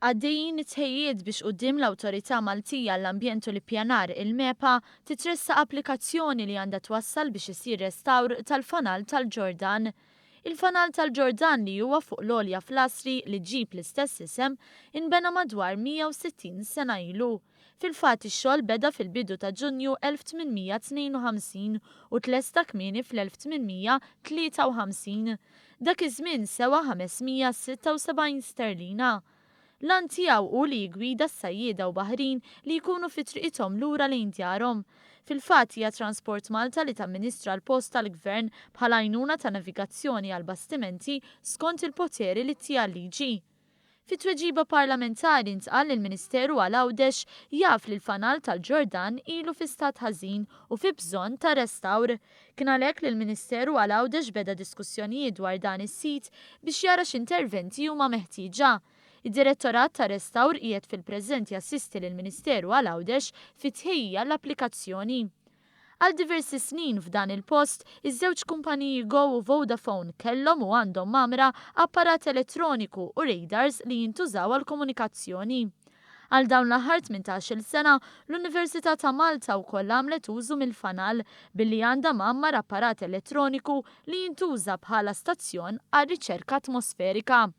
Għaddejjin it-tħejjijiet biex quddiem l-Awtorità Maltija għall-Ambjent u l-Ippjanar, il-MEPA, titressaq applikazzjoni li għandha twassal biex isir restawr tal-Fanal tal-Ġordan. Il-Fanal tal-Ġordan li huwa fuq l-għolja fl-Għasri li ġġib l-istess isem, inbena madwar 160 sena ilu. Fil-fatt ix-xogħol beda fil-bidu ta' Ġunju 1852 u tlesta kmieni fl-1853. Dak iż-żmien sewa 576 sterlina. L-għan tiegħu hu li jiggwida s-sajjieda u baħrin li jkunu fi triqithom lura lejn djarhom. Fil-fatt hija Transport Malta li tamministra l-post tal-Gvern bħala għajnuna ta' navigazzjoni għall-bastimenti skont il-poteri li ttiha l-liġi. Fi tweġiba parlamentari ntqal li l-Ministeru għal Għawdex jaf li l-fanal tal-Ġordan ilu fi stat ħażin u fi bżonn ta' restawr. Kien għalhekk li l-Ministeru għal Għawdex beda diskussjonijiet dwar dan is-sit biex jara x'interventi huma meħtieġa. Id-Direttorat tar-Restawr qiegħed fil-preżent jassisti lill-Ministeru għal Għawdex fit-tħejjija l-applikazzjoni. Għal diversi snin f'dan il-post, iż-żewġ kumpaniji Go u Vodafone kellhom u għandhom mgħammra apparat elettroniku u radars li jintużaw għall-komunikazzjoni. Għal dawn l-aħħar 18-il sena, l-Università ta' Malta wkoll għamlet użu mill-fanal billi għandha mgħammar apparat elettroniku li jintuża bħala stazzjon għar-riċerka atmosferika.